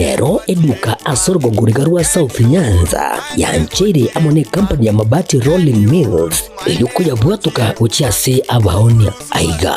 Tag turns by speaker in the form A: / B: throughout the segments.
A: Nero eduka asorgongoriga rwa South Nyanza yancheire amo ne company ya Mabati Rolling Mills eyuko yabwatuka gochiase abaonia aiga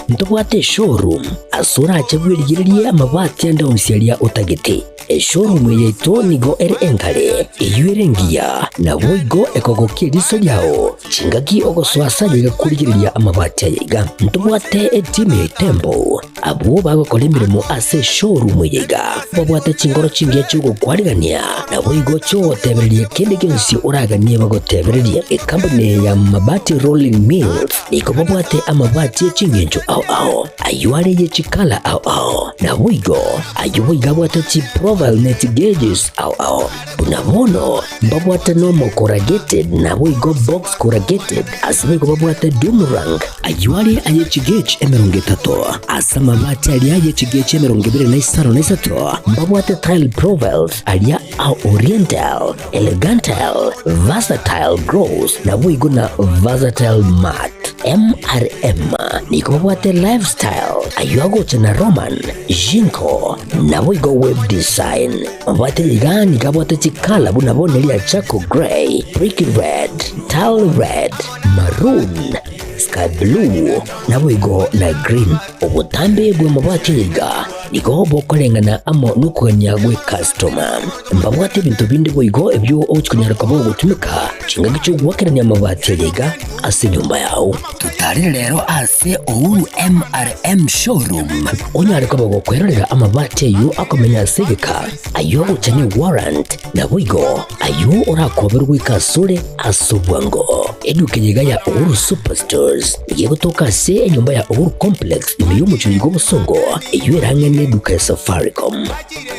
A: ntobwate showroom asura achabwirigirie amabati andonsiaria otagete. Eshowroom yaito nigo ere enkare eyuere ngiya naboigo ekogokia riso ryao chingaki ogoswasayiga kurigiria amabati ayiga. Ntobwate etimu ya Tembo abo bagokora emirimo ase showroom yiga babwate chingoro chingiya chigokwarigania naboigo chogotebereria kende gionsi oraganie bagotebereria. Ekampani ya Mabati Rolling Mills niko babwate amabati echingencho ao ao ayuare yechikala ao ao naboigo ayuboiga bwate chi profile net gauges ao ao bunabono mbabwate nomo corrugated naboigo box corrugated asiboigo babwate doomerang ayuare ayechi gauge 30 asa mabati aria ayechi gauge 25 mbabwate tile profiles aria au oriental elegantal versatile gross naboigo na versatile mat MRM niko babwate lifestyle ayuagocha na Roman Jinko naboigo web design mabati ligani kabwate chikala bunabonelia charcoal grey, brick red, tile red, maroon, sky blue naboigo na green. Obutambe bwe mabati liga niko bokolengana amo nukuganya gwe customer mbabwate bintu bindi boigo ebyo ochikunyara kabo gutumika chingaki chogwakerania mabati liga ase nyumba yao. Tutarire lero ase Uhuru MRM showroom onyare kabo gokwerera amabati ayo akomenya segeka ayo gochane warrant naboigo ayo orakoberwa ikasure asobwango. Eduka yiga ya Uhuru Superstores yegotoka se enyumba ya Uhuru Complex imiyumuchuyigo busongo eyo erang'ane eduka ya Safaricom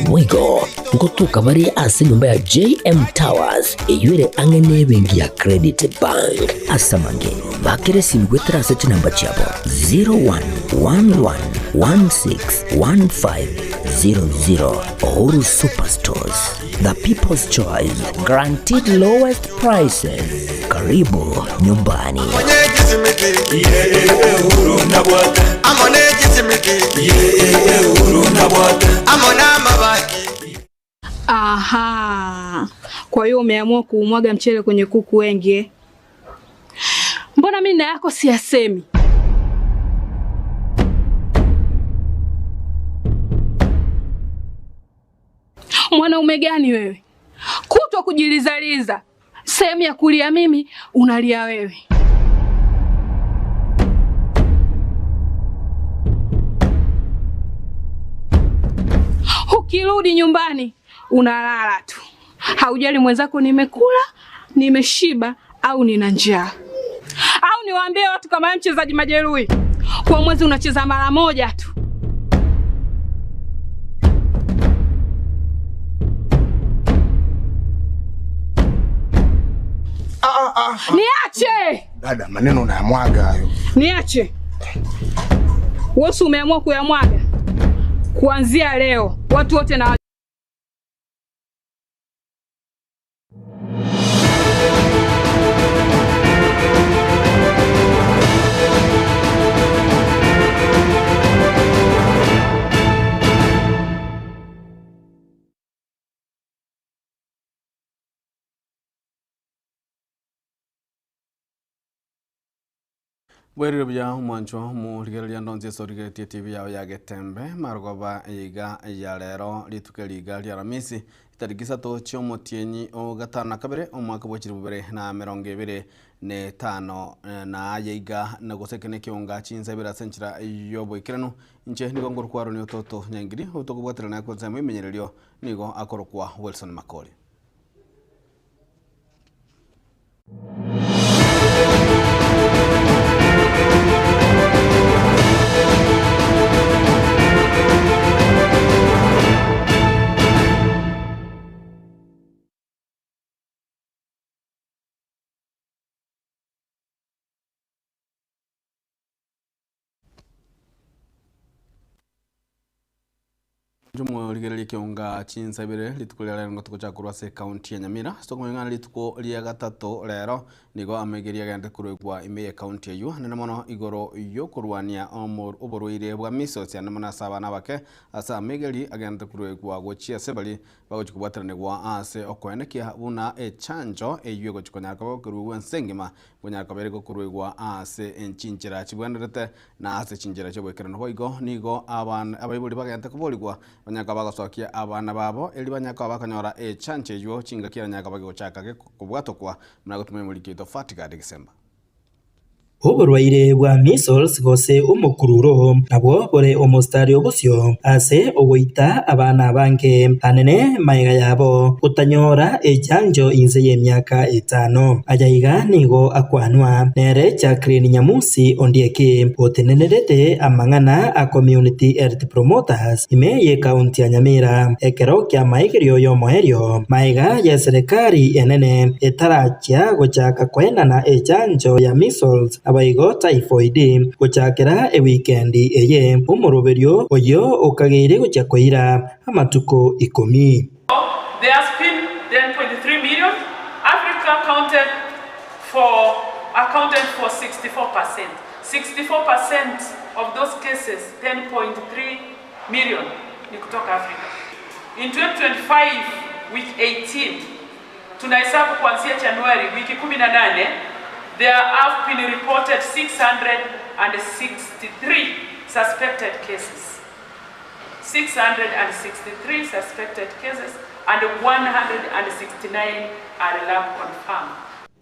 A: boigo ngotuka bari ase nyumba ya JM Towers eyuere ang'ane bengi ya Credit Bank asamange bakere simgwetera ase chinamba chiabo 0111161500. Uhuru Superstores, the people's choice, guaranteed lowest prices. Karibu nyumbani.
B: Aha. Kwa hiyo umeamua kuumwaga mchele kwenye kuku wengi eh? Mbona mimi na yako siyasemi? Mwanaume gani wewe? Kutwa kujilizaliza. Sehemu ya kulia mimi unalia wewe. Ukirudi nyumbani unalala tu. Haujali mwenzako nimekula, nimeshiba au nina njaa. Au niwaambie watu kama mchezaji majeruhi, kwa mwezi unacheza mara moja tu. Niache!
C: Dada, maneno unayamwaga hayo.
B: Niache. Wewe umeamua kuyamwaga. Kuanzia leo watu wote na
D: Bwerire buya mwancho mu rigereria ndonzi sorigeretie TV yao ya Getembe marogoba iga ya lero rituke liga lya Aramisi itariki 3 chiomotienyi o 52 omwaka wa 2025 na yeiga na gosekene kionga chinsabira senchira yobo ikirano nche nigo ngorkwaro ni ototo nyangiri otokobwatira na konzamo imenyererio nigo akorokwa Wilson Makori. Jumo ligereri kionga chinsabire lituko lya lero ngotuko ase county ya Nyamira sitokumengana lituko lya gatatu lero nigo amegeria gende kurwegwa ime ya county eyu nene mono igoro yokurwania oborwaire bwa measles ya namana saba nabake asa amegeri agende kurwegwa gochia sebali bagochikubwataranigwa ase okwenekia buna echanjo eyu gochikonyaka kurwegwa nsengima gonyaka bereko kurwegwa ase enchinchira chibwenderete na ase chinchira chobwekerano boigo nigo abana abaibuli bagende kuboligwa banyaka bagasokia abana babo eri banyaka bakanyora echanjo eyo chingakia nyaka bagochaka kubwatokwa mnagotumia mulikito Fatika December.
E: Oborwaire bwa measles gose omukururo nabwo bore omostari obusyo ase ogoita abana bange anene maiga yabo utanyora echanjo inze y'emyaka 5 ajaiga nigo akwanwa nere Jacqueline Nyamusi ondieke otenenerete amang'ana a community health promoters ime ye county ya Nyamira ekero kya maigerio yomoerio maiga ya serikali enene etarachia gochaka kwenana echanjo ya measles abaigo typhoid gochakera ewikendi eye umuruberio oyo okageire gocha koira amatuko 10.
F: There has been 10.3 million. Africa accounted for 64%. 64% of those cases, 10.3 million ni kutoka Africa. In 2025 week 18 tunahesabu kuanzia Januari wiki 18, there have been reported 663 suspected cases. 663 suspected cases and 169 are lab confirmed.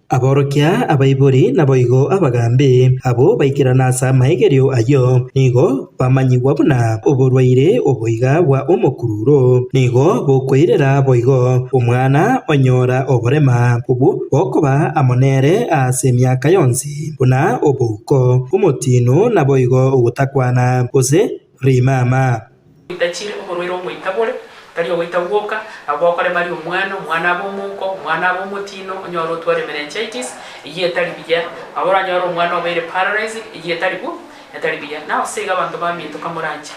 E: Aborokia abaibori naboigo abagambe abo baikirana asa maigerio ayo nigo bamanyigwa buna oborwaire oboiga bwa omokururo nigo bokoirera boigo omwana onyora oborema obu bokoba amonere ase emyaka yonsi buna obuko omotino naboigo ogotakwana gose rimama
F: itachire oborwaire oboitabore tari ogoita gwoka abokore mari omwana omwana abomuko omwana abomutino onyora otware meningitis iye tari biya abora nyora omwana obeire paralyzed iye tari bu etari biya naho siga abantu baminto kamuranje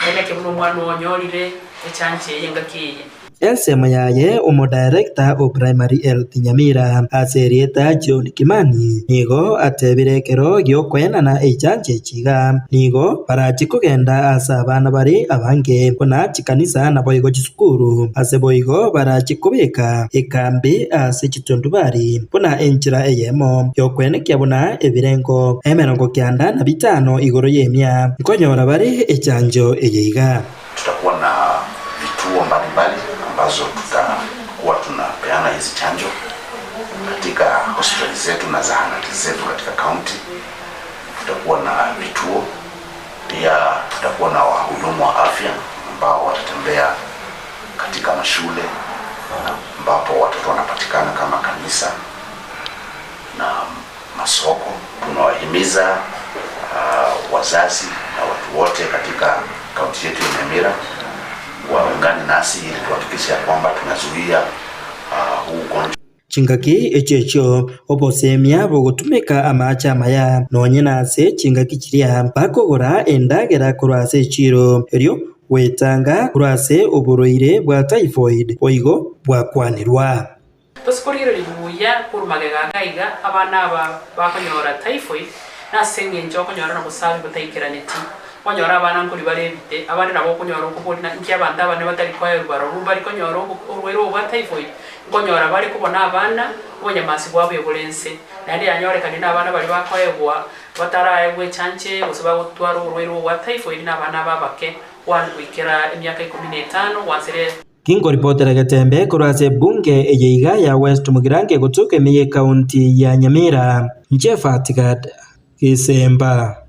F: eneke buno omwana onyorire echanche yenga kiye
E: Ensemo yaye omo director o primary health Nyamira aserieta John Kimani nigo atebire kero gyokoenana echanche chiga nigo barachi kogenda ase abana bari abange bona chikanisa naboigo chisukuru ase boigo barachi kobeka ekambi ase chitundubari bona enchira eyemo yokwenekia bona ebirengo 95 igoro yemya nkonyora bari echanjo eyeiga.
G: Tutakuwa na vituo mbalimbali ambazo tutakuwa tunapeana hizi chanjo katika hospitali zetu na zahanati zetu katika county. Tutakuwa na vituo pia, tutakuwa na wahudumu wa afya ambao watatembea katika mashule ambapo watoto wanapatikana kama kanisa na masoko. Tunawahimiza wazazi na watu wote katika kaunti yetu ya Nyamira waungane nasi ili tuhakikishe kwamba tunazuia huu ugonjwa.
E: Chingaki echecho obosemia bogotumeka amacha maya nonye nase chingaki chiria bakogora endagera kurase chiro erio wetanga kurase oboroire bwa typhoid oigo bwakwanirwa
F: tosikorire ribuya kurumagega gaiga abana aba bakonyora typhoid nasenge njokonyora no busabi butaikiraneti konyora abana nkuri barebite abandi nabo konyora okubona nki abandi abane batari kwayo rubaro bari konyora orwero bwa typhoid nkonyora bari kubona abana obonyamasi bwabo bulense nandi yanyorekana n'abana bari bakoyegwa batarayegwe chanche bose bagotwara orwero bwa typhoid n'abana babake wikira emyaka 15 wansere
E: Kingo ripotera Getembe kurase bunge eyeiga ya West Mugirange gutuka emiye county ya Nyamira Njefa Tigad Kisemba.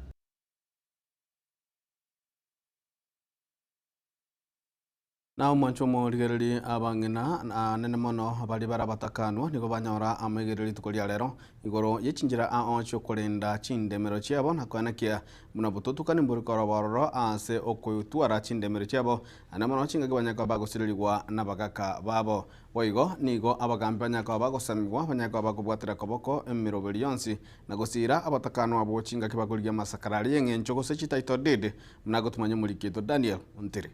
D: Na omwancho omorigereri abang'ina anene mono bari barabatakanwa nigo banyora amaigereri rituko ria rero igoro yechinjira aoncho okorenda chindemero chiabo nakoenekia buna bototukani mborikoro bororo ase okoyotwara chindemero chiabo ane mono chingaki banyaka bagosirerigwa nabagaka babo boigo nigo abagambi banyaka bagosamigwa banyaka bakobwatera koboko emiroberi yonsi nagosira abatakanwa abo chingaki bakorigia masakarari eng'encho gose chititle deed muna gotumanya omorikito Daniel Ontiri.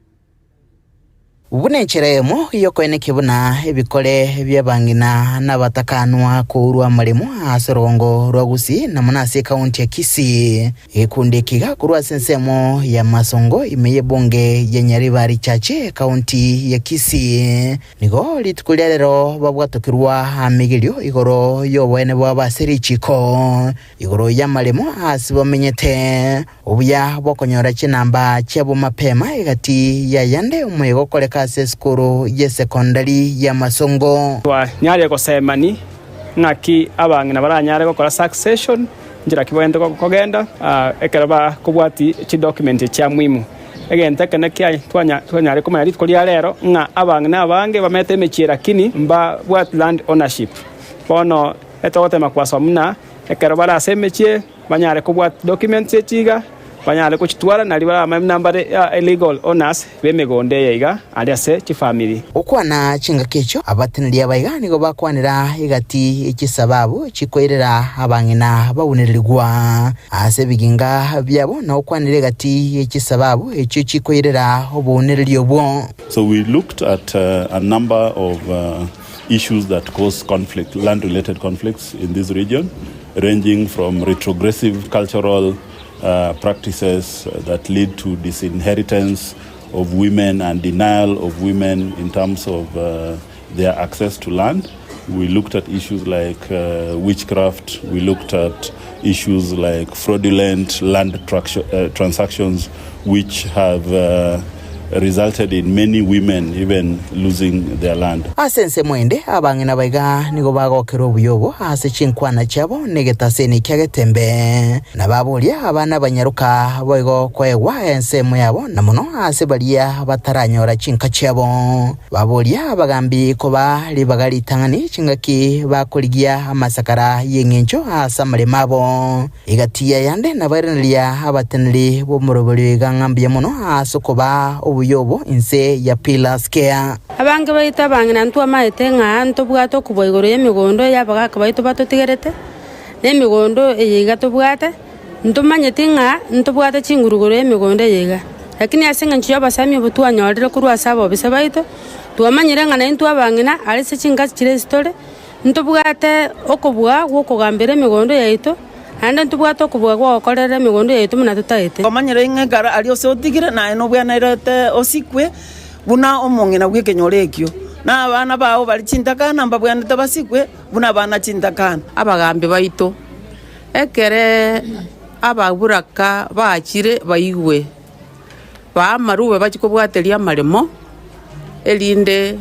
H: Bunencheremo iyo kwene kibuna ebikole byabangina nabatakanwa kurwa mulimo asorongo rwagusi na munasi county ya Kisii ekundi kiga kurwa sensemo ya masongo imeye bunge ya Nyaribari Chache county ya Kisii nigo litukulia lero babwatokirwa amigilio igoro yobwene bwa basirichiko igoro ya malimo asibamenyete obuya bokonyora chinamba chebo mapema igati ya yande umwego koleka skuru ye secondary ya Masongo
I: wa nyare kosemani ngaki abangina baranyare gokora succession njira kibwende kogenda ekero ba kubwati chi document cha muhimu egente kene kia twanyare kumanya ritko ria rero nga abangina abange bamete emechie lakini mba bwat land ownership bono etogotema kwasomna ekero barase emechie banyare kubwat documents echiga banyale kuchitwara nali bara nambare illegal owners bemigonde yeiga ali ase chifamily
H: okwana chinga kecho abateneli abaiga nigo bakwanira igati ekisababu chikoirera abangina bawunerirwa ase biginga byabo na okwanira igati ekisababu ekyo chikoirera obunereri obwo.
J: So we looked at a number of issues that cause conflict, land related conflicts in this region, ranging from retrogressive cultural practices that lead to disinheritance of women and denial of women in terms of their access to land. We looked at issues like witchcraft. We looked at issues like fraudulent land transactions, which have resulted in many women even losing their land.
H: Asense mwende abangina baiga nigo bagokera obuyobo ase chinkwana chabo negetaseni kyagetembe na babolia abana banyaruka boigo kwegwa ensemo yabo na muno ase balia bataranyora chinka chabo babolia abagambi koba libagali tangani chingaki bakoligia amasakara yengencho asa malemabo igatiya yande nabarenelia abateneli bomuroboli gangambye muno ase koba obuyobo inse ya Pillars Care.
K: Abange baita bangina ntwa maete nga ntobwato kuboigoro yemigondo yabagaka baito batotigerete nemigondo eyiga tobwate ntumanyete nga ntobwate chinguruguru yemigondo eyiga lakini asenga nchiyo basami butwanyorire kurwa sabo bise baito twamanyire nga naintwa bangina alise chinga chire story ntobwate okobwa gokogambira emigondo yaito ande ntubwato kubwa gwakorera emigondo yaitu muna tutaete
L: komanyire ng'ekara ari ose otigire naye nobwanairete osikwe buna omong'ina bw'ekenyoro ekio na abana bao bari chintakana mbabwanete basikwe buna abana chintakana
M: abagambi baito ekere ababuraka bachire baigwe bamaruwe bachikobwateria amaremo erinde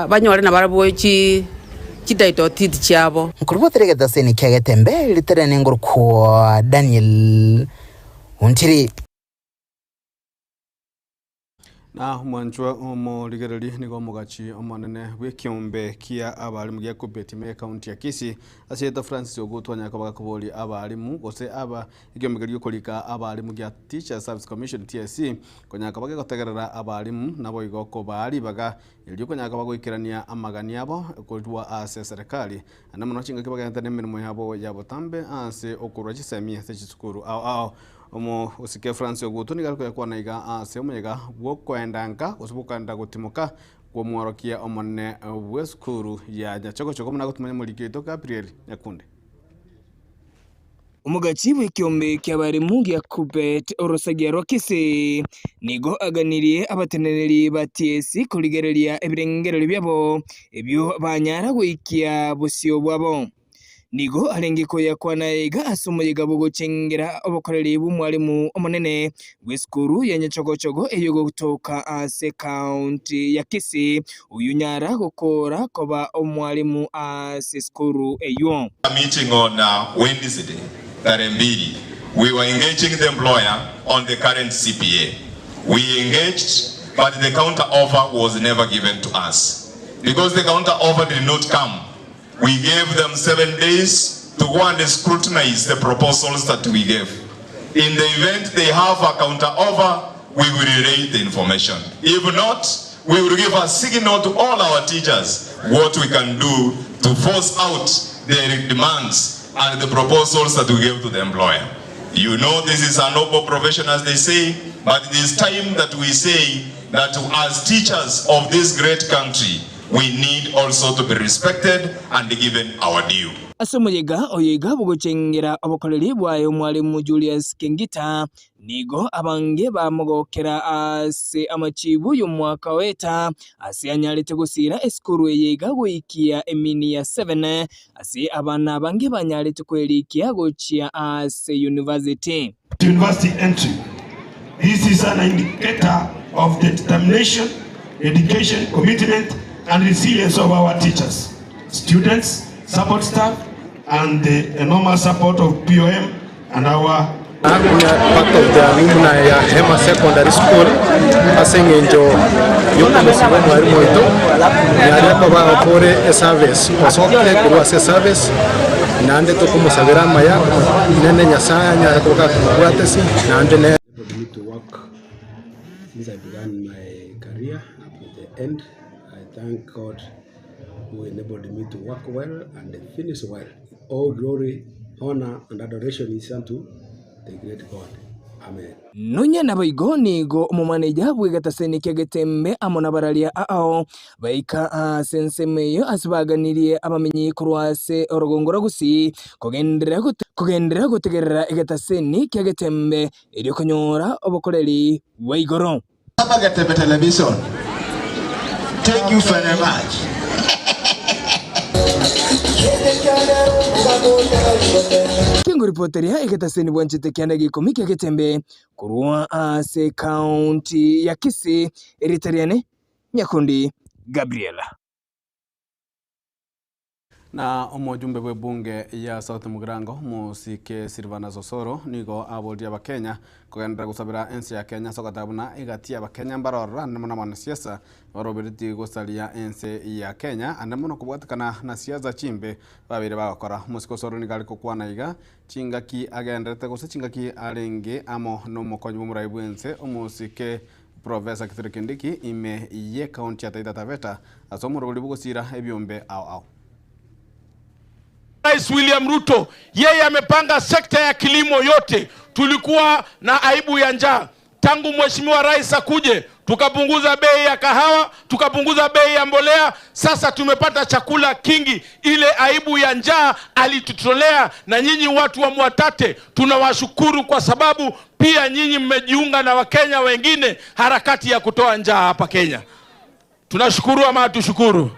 M: banyore na barabwo chi chidaito titi chabo
H: nkuruboterega daseni kyagetembe literane ngorko Daniel Untiri
D: na mwanjwa omoligereri nigo mugachi omonene bw'ekiombe kia abarimu gia Kubeti me county ya Kisii asieta Francis Ogutwanya kabakoboli abarimu gose aba ekiombe giokorika abarimu gia Teacher Service Commission TSC konyaka bagegotegerera abarimu nabo igoko bari baga erio konyaka bagoikerania amagani abo korwa ase serikali anamuno chinga kibagenda nemirimo yabo yabotambe ase okurwa chisemi ase chisukuru ao ao omo usike Francis Ogutu nigaruko yakwana iga ase omuyega bwokwendanga osibukanda gutimoka kwomworokia omonene bw'esukuru ya Nyachogochogo muna gutumanya mulikito Gabriel Nyakunde.
N: Umugachi w'ikiombe ky'abarimu gya Kubet orosagia rwa Kisii nigo aganirie abateneneri ba TSC kurigereria ebirengerero byabo ebyo banyara gwikia busio bwabo nigo arengeko yakwana iga asomuyega bugochengera obokoreri bw'umwarimu omonene w'eskuru ya Nyachogochogo eyo gutoka ase county ya Kisii uyu nyara gukora koba omwarimu ase skuru eyo.
O: A meeting on Wednesday tarehe 2 we were engaging the employer on the current CPA. We engaged, but the counter offer was never given to us because the counter offer did not come. We gave them 7 days to go and scrutinize the proposals that we gave. In the event they have a counter offer, we will relay the information. If not, we will give a signal to all our teachers what we can do to force out their demands and the proposals that we gave to the employer. You know, this is a noble profession, as they say, but it is time that we say that as teachers of this great country, we need also to be respected and given our due.
N: Ase omuyega oyiga buguchengera obukoreri bwayo mwalimu Julius Kengita nigo abange bamugokera ase amachibu y'omwaka weta ase anyarete gusira esikuru eyiga goikia emini ya 7 ase abana abange banyarete kwerikia gochia ase university.
P: University entry. This is an indicator of the determination, dedication, commitment, and resilience of our teachers, students, support staff, and the enormous support of POM and our
Q: part of the alumni ya Hema Secondary School asengenjo yokumosiba mwarimu oito yariako bagokore eservice osokire korwa ase service nande tokomosabera amaya nene Nyasaye anyare koka komobwatesi nande ne
R: me to work since I began my career up to the end. I thank God who enabled me to work well and finish well. All glory, honor, and adoration is unto the great God. Amen.
N: Nonya nabaigo nigo omomaneja bwegataseni kia Getembe amo nabararia ao baika asensemeyo asibaganirie abamenyi korwa ase orogongo rwa Gusii kogenderera gotegerera egetaseni kia Getembe erio konyora obokoreri bwa igoro.
S: Getembe Television. Thank you very much.
N: Kingo ripoteria egetaseni bwanchete kianda gikomi kia Getembe korwa ase county ya Kisii eritariane Nyakundi Gabriela.
D: Na omujumbe bwe bunge ya South Mugirango musike Silvana Sosoro nigo aboria abakenya kugendera gusabira ensi ya Kenya sokatabuna igatia abakenya mbarora ndemo na siasa barobereti gusaria ensi ya Kenya andemo no kubwatikana na siasa chimbe babire bagakora. Musike Osoro nigo ari kokwana iga chingaki agenderete gose chingaki arenge amo no mokonyi bw'omorai bwense omusike Professor Kithure Kindiki ime ye county ya Taita Taveta ase omorobori bogosira ebyombe ao ao.
T: Rais William Ruto yeye amepanga sekta ya kilimo yote. Tulikuwa na aibu ya njaa tangu mheshimiwa rais akuje, tukapunguza bei ya kahawa, tukapunguza bei ya mbolea. Sasa tumepata chakula kingi. Ile aibu ya njaa alitutolea, na nyinyi watu wa Mwatate tunawashukuru kwa sababu pia nyinyi mmejiunga na Wakenya wengine harakati ya kutoa njaa hapa Kenya. Tunashukuru ama hatushukuru?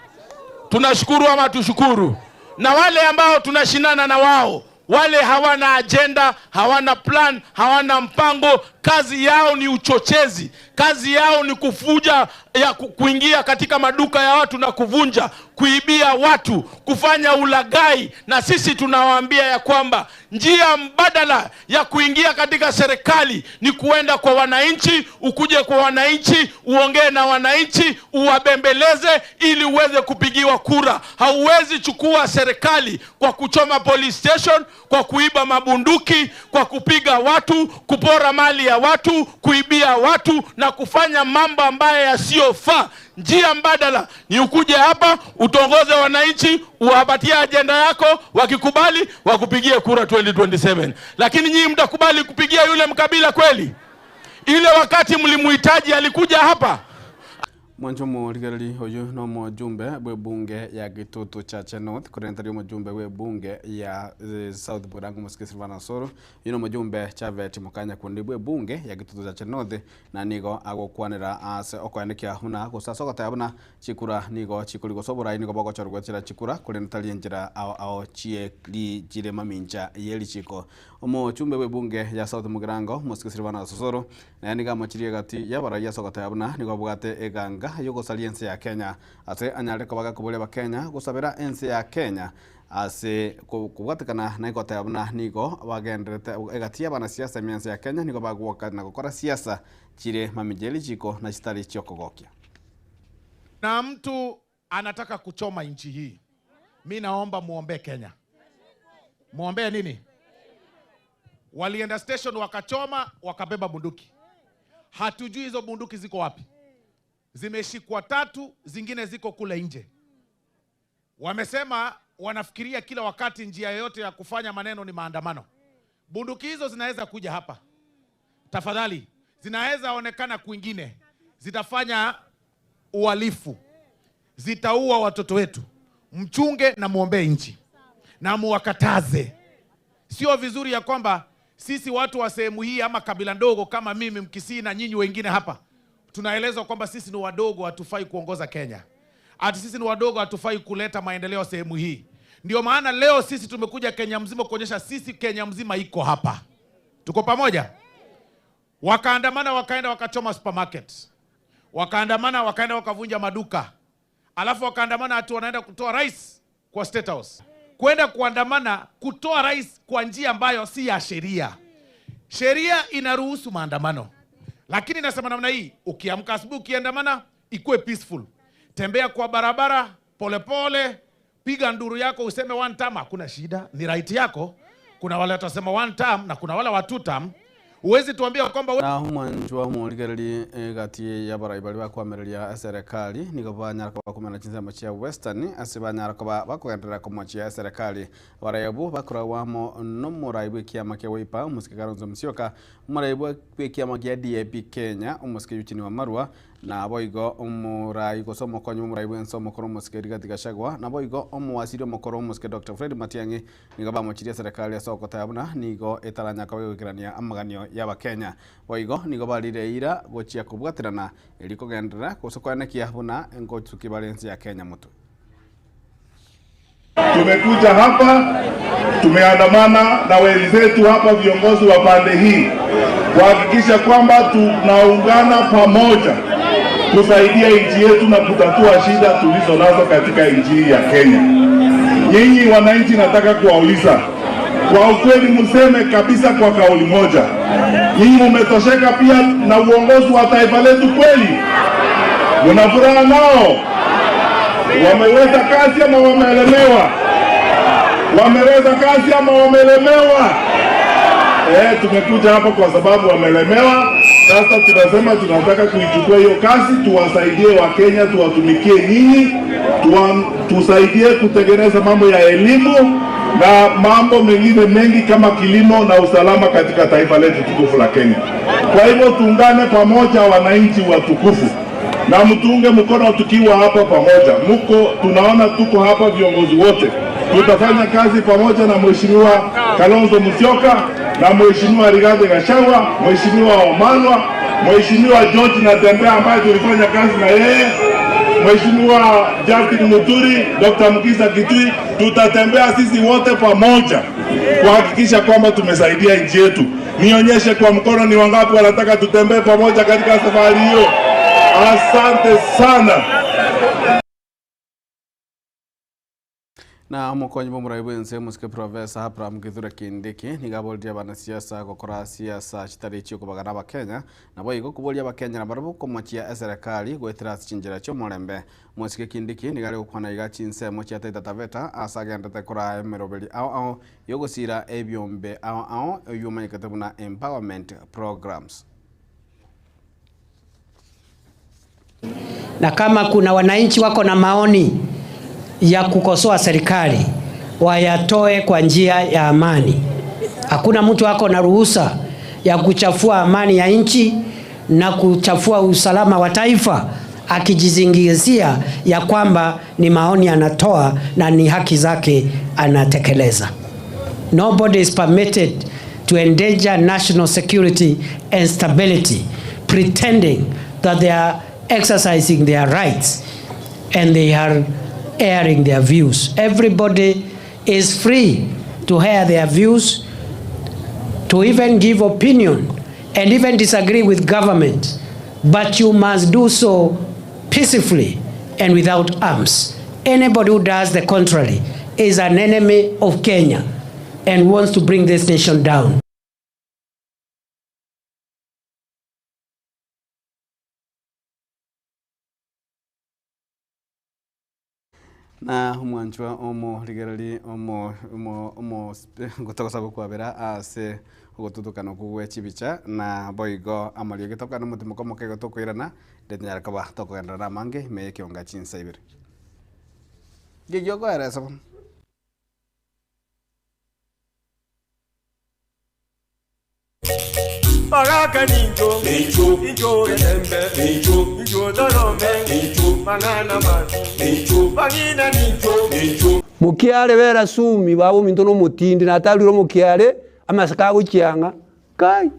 T: Tunashukuru ama hatushukuru? Na wale ambao tunashindana na wao, wale hawana agenda, hawana plan, hawana mpango. Kazi yao ni uchochezi, kazi yao ni kufuja ya kuingia katika maduka ya watu na kuvunja, kuibia watu, kufanya ulaghai. Na sisi tunawaambia ya kwamba njia mbadala ya kuingia katika serikali ni kuenda kwa wananchi, ukuje kwa wananchi, uongee na wananchi, uwabembeleze ili uweze kupigiwa kura. Hauwezi chukua serikali kwa kuchoma police station, kwa kuiba mabunduki, kwa kupiga watu, kupora mali ya watu, kuibia watu na kufanya mambo ambayo yasiyofaa. Njia mbadala ni ukuje hapa, utongoze wananchi, uwapatie agenda yako, wakikubali wakupigie kura 2027. Lakini nyinyi mtakubali kupigia yule mkabila kweli? Ile wakati mlimuhitaji alikuja hapa?
D: Mwancho rigereri oyu no mujumbe bwe bunge ya Gitutu Chache North kurentari mujumbe bwe bunge ya South Mugirango musike Silvana Osoro yuno mujumbe Chavet Mukanya kundi bwe bunge ya Gitutu Chache North na nigo agokwanera ase okwanekia huna gusasogota yabona chikura nigo chikuri gosobora nigo bogochorwa chira chikura kurentari njira ao ao chie li jire mamincha yeli chiko omuchumbe bwe bunge ya South Mugirango musike Silvana Osoro na niga mochirie gati yabara yasogota yabona nigo bwate eganga yogosaria ensi ya Kenya ase anyare kobaga koboria ba Kenya gusabera ensi ya Kenya ase kubwatikana na ikota yabona nigo bagenderete egatia bana siasa ensi ya Kenya nigo bagwoka na gukora siasa chire mamijeli chiko na chitari chiokogokia.
U: Na mtu anataka kuchoma nchi hii, mi naomba muombe Kenya. Muombe nini? Walienda station wakachoma, wakabeba bunduki. Hatujui hizo bunduki ziko wapi. Zimeshikwa tatu, zingine ziko kule nje. Wamesema wanafikiria kila wakati njia yoyote ya kufanya maneno ni maandamano. Bunduki hizo zinaweza kuja hapa. Tafadhali, zinaweza onekana kwingine. Zitafanya uhalifu, zitaua watoto wetu. Mchunge na muombee nchi na muwakataze. Sio vizuri ya kwamba sisi watu wa sehemu hii ama kabila ndogo kama mimi Mkisii na nyinyi wengine hapa tunaelezwa kwamba sisi ni wadogo, hatufai kuongoza Kenya, ati sisi ni wadogo, hatufai kuleta maendeleo sehemu hii. Ndio maana leo sisi tumekuja Kenya mzima kuonyesha sisi Kenya mzima iko hapa, tuko pamoja. Wakaandamana, wakaenda wakachoma supermarket, wakaandamana, wakaenda wakavunja maduka, alafu wakaandamana ati wanaenda kutoa rais kwa State House. Kwenda kuandamana kutoa rais kwa njia ambayo si ya sheria. Sheria inaruhusu maandamano, lakini nasema namna hii, ukiamka asubuhi ukiandamana ikuwe peaceful. Tembea kwa barabara polepole pole, piga nduru yako useme one term, hakuna shida, ni right yako. Kuna wale watasema one term na kuna wale wa two term. Uwezi tuambia kwamba
D: na humwanjwa humurigereri gati ya baraibari bakwamereria serikali nigo banyara kwa kumena chinsemo chia Western ase banyara kwa bakugenderera kumochia serikali barayabu bakurawamo no muraibu kiama kia Wiper Musike Kalonzo Musyoka, muraibu kiama kia DAP Kenya Musike Eugene Wamalwa na boigo omurai gosomo konyu muraibu ensomo koro Musike Rigathi Gachagua na boigo omuwasiri omokoro Musike Dr. Fred Matiang'i nigo bamochiria serikali esoko tabuna nigo etaranya kwa gwikirania amaganio y'abakenya boigo nigo barire ira gochia kubwatirana erikogendera gosokwanekia buna engochuki balensi ya Kenya mutu.
A: Tumekuja hapa, tumeandamana na wenzetu hapa viongozi wa pande hii kuhakikisha kwamba tunaungana pamoja kusaidia nchi yetu na kutatua shida tulizo nazo katika nchi ya Kenya. Nyinyi wananchi, nataka kuwauliza kwa ukweli, mseme kabisa kwa kauli moja, nyinyi mmetosheka pia na uongozi wa taifa letu kweli? Mna furaha nao? Wameweza kazi ama wameelemewa? Wameweza kazi ama wameelemewa? Tumekuja hapa kwa sababu wameelemewa. Sasa tunasema tunataka kuichukua hiyo kazi, tuwasaidie Wakenya, tuwatumikie nyinyi, tusaidie kutengeneza mambo ya elimu na mambo mengine mengi kama kilimo na usalama katika taifa letu tukufu la Kenya. Kwa hivyo tuungane pamoja wananchi watukufu, na mtuunge mkono tukiwa hapa pamoja. Mko tunaona tuko hapa viongozi wote. Tutafanya kazi pamoja na Mheshimiwa Kalonzo Musyoka na Mheshimiwa Rigathi Gachagua, Mheshimiwa Wamalwa, Mheshimiwa George Natembeya ambaye tulifanya kazi na yeye, Mheshimiwa Justin Muturi, Dr. Mukisa Kitui. Tutatembea sisi wote pamoja kuhakikisha kwamba tumesaidia nchi yetu. Nionyeshe kwa mkono ni wangapi wanataka tutembee pamoja katika safari hiyo. Asante sana.
D: Na omokonyi bomuraibu ense Musike Professor Abraham Kithure Kindiki nigaboria abanasiasa gokora siasa chitari chiokobagana abakenya nabo igo kuboria abakenya nabarabwo komochia eserikali gwetera chinjira chiomorembe. Musike Kindiki nigari gokwana iga chinsemo chia Taita Taveta ase agendete kora emeroberi ao ao yogosira ebiombe ao ao eyomanyekete buna empowerment programs.
V: Na kama kuna wananchi wako na maoni ya kukosoa serikali, wayatoe kwa njia ya amani. Hakuna mtu wako na ruhusa ya kuchafua amani ya nchi na kuchafua usalama wa taifa akijizingizia ya kwamba ni maoni anatoa na ni haki zake anatekeleza. Nobody is permitted to endanger national security and stability pretending that they are exercising their rights and they are airing their views. Everybody is free to air their views, to even give opinion and even disagree with government, but you must do so peacefully and without arms. Anybody who does the contrary is an enemy of Kenya and wants to bring this nation down.
D: Na omwanchwa omo rigereri omo omo omo gotogosa gokwabera ase ogotutukana okwo chibicha na boigo amario getoka na omotimo komoke gotokoirana ndenyara koba tokogenderera amange ime ekionga chinsa ibere gigiokoeresa bono.
B: Baraka ninjo, ninjo, ninjo rembe, ninjo, ninjo dorome, ninjo, manana ma, ninjo, bagina ninjo, ninjo.
C: Mukiale vera sumi babo minto no mutindi nataliro mukiale amasaka guchianga kai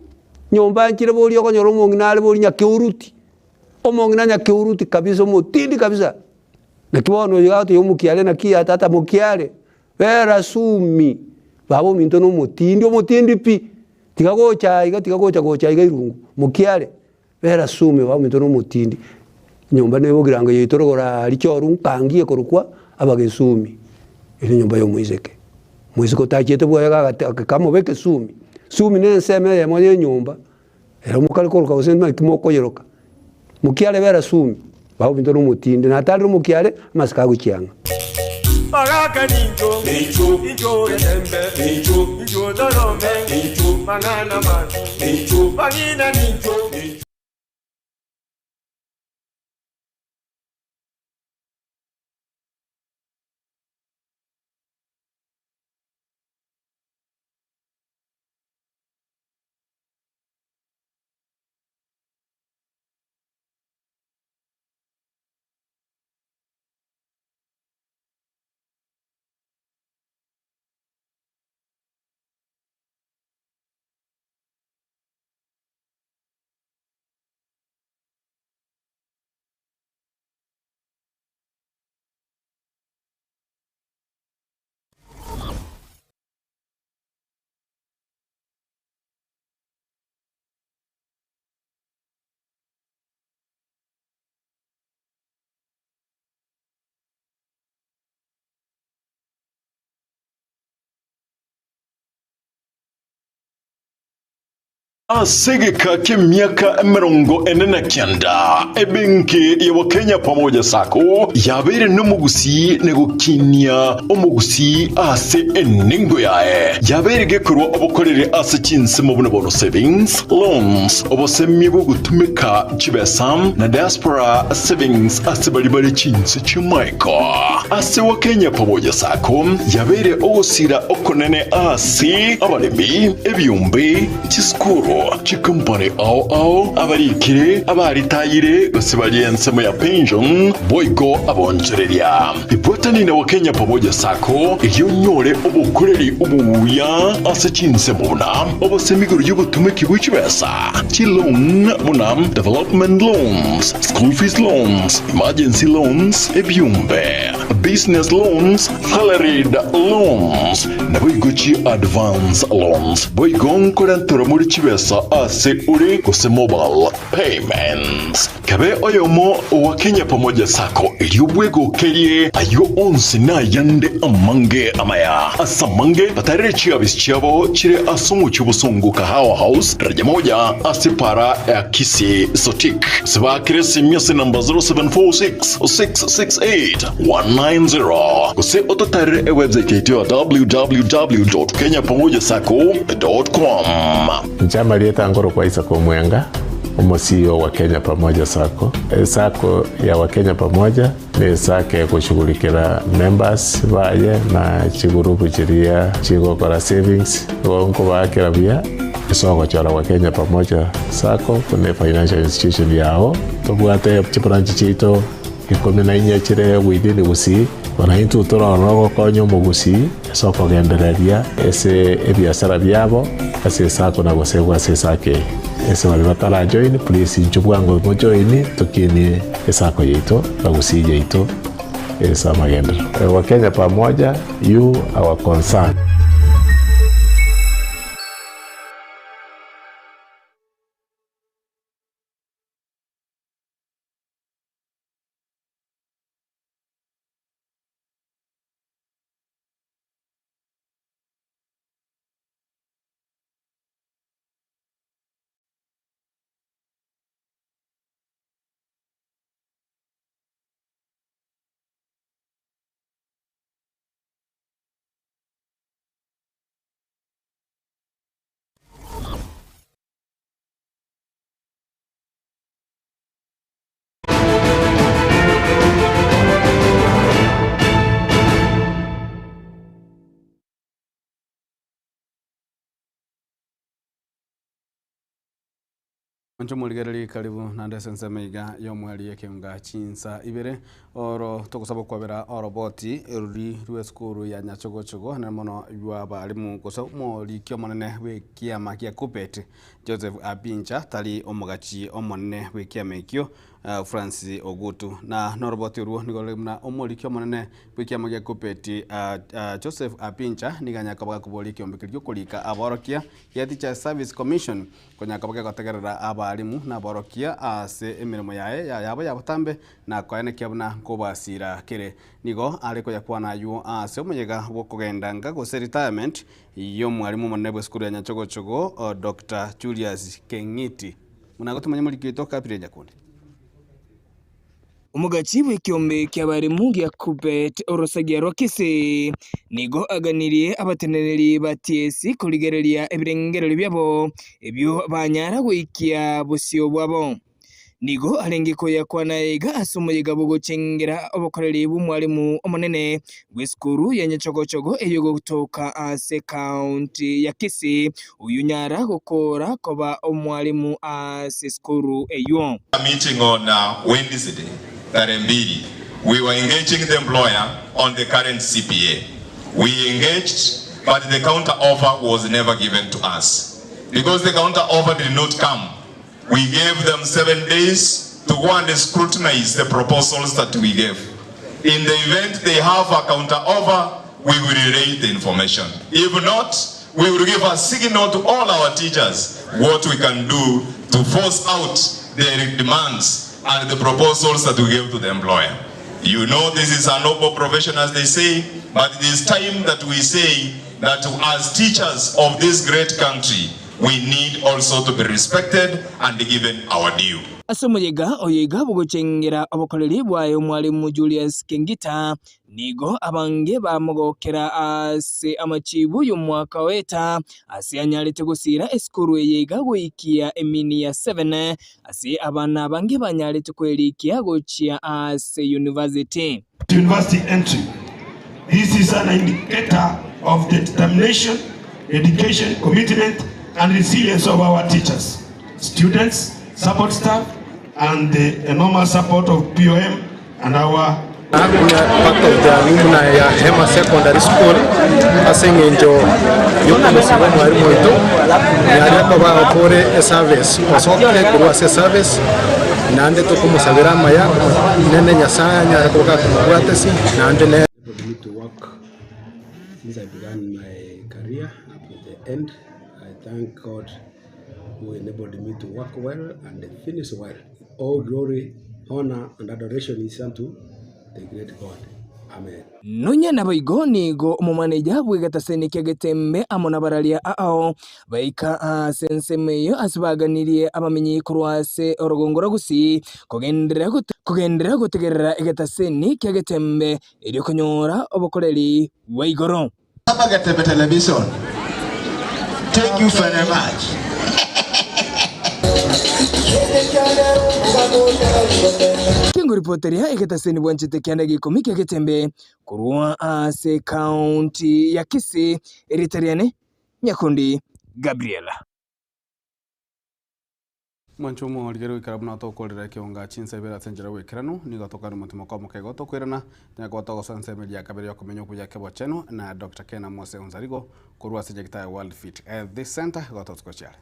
C: nyomba nkire boli okonyora omong'ina are boli nyakeuruti omong'ina nyakeuruti kabisa mutindi kabisa nakibono yote yo mukiale nakia tata mukiale vera sumi babo minto no mutindi omutindi pi tikagocha iga tikagocha gocha iga irungu mukiale vera sumi babo minto no mutindi nyomba nebogiranga yitorogora lichoru nkangie korukwa abagesumi ili nyumba yo mwizeke mwiziko tachete bwa kama beke sumi sumi nenseme ya mwenye nyumba era mukali koruka usema kimoko yeroka mukiale vera sumi bawo bintu mutinde natali mukiale masika guchianga
B: Baraka ninjo, ninjo, ninjo rembe, ninjo, ninjo dorome, ninjo, manana ma, ninjo, bagina ninjo.
W: Asigika kemiaka 49 ebenki ya Wakenya Pamoja Sacco yabere n'omugusi negukinia omugusi ase eningo yae yabere gekorwa obukorere ase chinse mu buno savings loans obosemi bugutumika chibesa na diaspora savings ase balibali chinse chimaiko ase Wakenya Pamoja Sacco yabere ogosira okonene ase abalemi ebyumbe chiskuru chikompani ao abarikire abaritayire gose mu ya pension boigo abonjereria ibwatani na Wakenya Pamoja Sacco iyo nyore obukoreri obuya ase chinse muna obosemiguru y'ubutumiki bw'ikibesa chiloan muna development loans, school fees loans, emergency loans, ebyumbe business loans, salaried loans na boigo chi advance loans boigo nkorantora muri chibesa ase uri kose mobile payments kabe oyomo wa Kenya Pamoja Sacco iliubwego kerie ayo onsi na yande amange amaya asamange batarere chiabis chiabo chire asomo chubusongo kahawa house daraja moja asipara ya Kisi Sotik sibakire simyase namba 0746 668 190 kose ototarere website yetu ya www.kenyapamojasacco.com.
X: Njama lieta ngoro kwa Isako Mwenga omo CEO wa Kenya Pamoja Sacco. Sacco ya wa Kenya Pamoja ni sacco ya kushughulikira members baye na chigurupu chiria chigokora savings gonko bakira bia isoko chora wa Kenya Pamoja Sacco kune financial institution yao tobwate chibranch chito 14 chire within Gusii wananchi utororo gokonya omogusi esoko gendereria ese ebiasara biabo ase sacco na gosegwa ase sake ese bari batara join please inchubwango mo join tukini esako yeito na Gusii yeito esa magendero wa Kenya Pamoja, you our concern.
D: Nchomurigereri karibu nande sense meiga yomwali ekenga chinsa ibere oro togosaba kwabera oroboti eruri rwe skuru ya Nyachogochogo na mono ywa balimu kosa mori kyo monene we kiama kia Kupet Joseph Abincha tali omogachi omonene we kiama ekio Francis Ogutu na noroboti ruo nigole mna omori kyo monene we kiama kia Kupet Joseph Abincha niganya kabaga kuboli kyombekiryo kulika aborokia ya Teacher Service Commission konya kabaga gotegerera abarimu na aborokia ase emirimo yae yabo yabatambe na koene kiabuna kobasira kere nigo ariko yakwana yu ase omuyega wokugendanga gose retirement yo mwarimu monene bwe skuru ya Nyachogochogo Dr. Julius Kengiti munagotumanya muri kito kapire nyakundi.
N: Umugachi w'ikiombe ky'abarimu gya Kupet orosagia rwa Kisii nigo aganirie abateneneri ba TSC kurigereria ebirengerero byabo ebyo banyara gwikia busio bwabo. Nigo arengeko yakwana ega asumuyiga bugochengera obukoreri bw'umwarimu omunene w'eskuru ya Nyachogochogo eyo gutoka ase county ya Kisii uyu nyara gukora koba omwarimu ase skuru eyo.
O: A meeting on Wednesday tarehe 2, we were engaging the employer on the current CPA. We engaged, but the counter offer was never given to us. Because the counter offer did not come, we gave them 7 days to go and scrutinize the proposals that we gave. In the event they have a counter offer, we will relay the information. If not, we will give a signal to all our teachers what we can do to force out their demands and the proposals that we gave to the employer. You know, this is a noble profession, as they say, but it is time that we say that as teachers of this great country, we need also to be respected and given our due.
N: Asomuyega oyega bugochengera obukoreri bwayo mwalimu Julius Kengita nigo abange bamugokera ase amachibu y'omwaka weta ase anyarete gusira eskuru eyega goikia emini ya 7 ase abana abange banyarete kwerikia gochia ase university.
P: University entry. This is an indicator of the determination, dedication, commitment and resilience of our teachers, students, support staff, and the enormous support of POM and our
Q: part of the alumni ya Hema Secondary School asengenjo yokumesiba mwarimu wetu yari bakore service osokire kurwa se service nande tokumusabira maya nene Nyasaye nyakoka kumubwatesi nande ne
R: need to work since I began my career up to the end. I thank God who enabled me to work well and finish well. All glory, honor, and adoration is unto the great God. Amen.
N: Nonya naboigo nigo omumaneja bwegataseni kia Getembe amo nabararia ao baika ase ensemeyo ase baganirie abamenyi korwa ase orogongo rwa Gusii kogenderera gotegerera egetaseni kia Getembe erio konyora obokoreri bwa igoro.
S: Getembe Television. Thank you very much.
N: Kingo ripoteria egetaseni bwanchete kianda gikomi kia Getembe kurwa ase county ya Kisii Eritariane Nyakundi Gabriela.
D: Mwanchomo ligero ikarabu na tokorera kionga chinsa ibera senjera wekerano nigo tokari mutima kwa mukego tokwirana nyako togosa nsemelia ya kabere yokumenyo kuja kebo cheno na Dr. Kena Mose Unzarigo kurwa sejekta World Fit at this center gotoskochiare.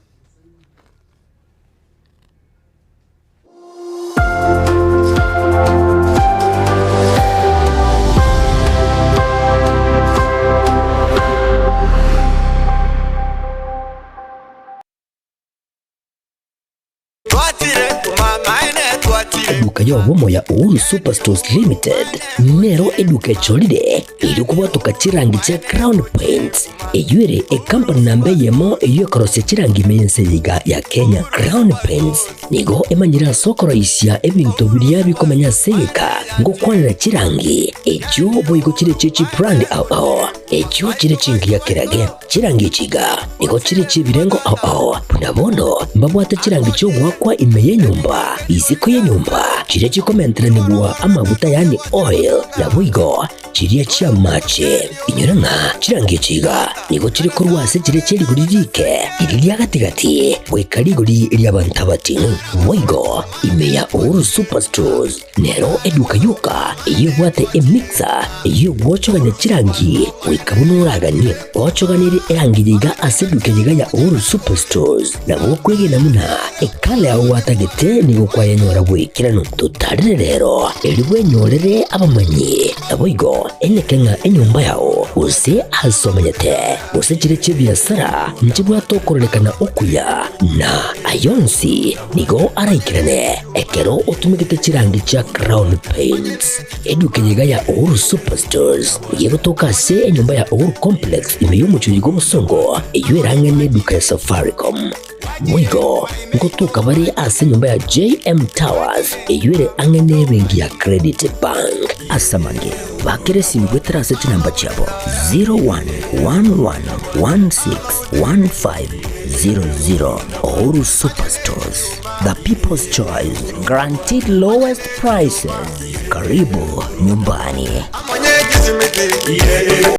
E: Eduka yobomo ya Uhuru Superstores Limited nero eduka echolile iri kubwatuka chirangi cha Crown Paints eyuere ekampani namba yemo eyekorosia chirangi menseyiga ya Kenya. Crown Paints nigo emanyira sokoroisia ebintu biria bikomenya seyeka ngokwanira chirangi echo boigo chire chichi brand ao ao Echio chire chingiya kerage chirangi chiga nigo chire chibirengo ao ao buna bono mbabwate chirangi chiogwakwa ime yenyumba isiko yenyumba chire chikomenteranigwa amabuta yani oil naboigo chiria chia mache inyora ng'a chirangi chiga nigo chiri korwa ase chire chierigori rike iri ria gatigati goika rigori ria bantu abating'u boigo ime ya Uhuru Superstores nero eduka yoka eyebwate emixer eyogwochogania chirangi goika buno oraganie gochoganire erangi yiga ase eduka yiga ya Uhuru Superstores nabo kwegena muna ekale aho watagete nigo kwayenyora bwikirano tutarire rero eri bwenyorere abamanyi naboigo enyekenga enyumba yao use asomenyete use chire chibiasara nchibwatokorerekana okuya na ayonsi nigo araikirane ekero otumigete chirangi chia Crown Paints eduka yiga ya Uhuru Superstores yegotoka ase enyumba ya Uhuru Complex ime y'omuchuyi gw'obosongo eyo erang'ene eduka ya Safaricom mwigo nkotoka bari ase enyumba ya JM Towers eyo ere ang'ene ebenki ya Credit Bank asamange bakere simu gwetera ase chinamba chiabo 0111161500. Uhuru Superstores, the people's choice, guaranteed lowest prices. Karibu nyumbani.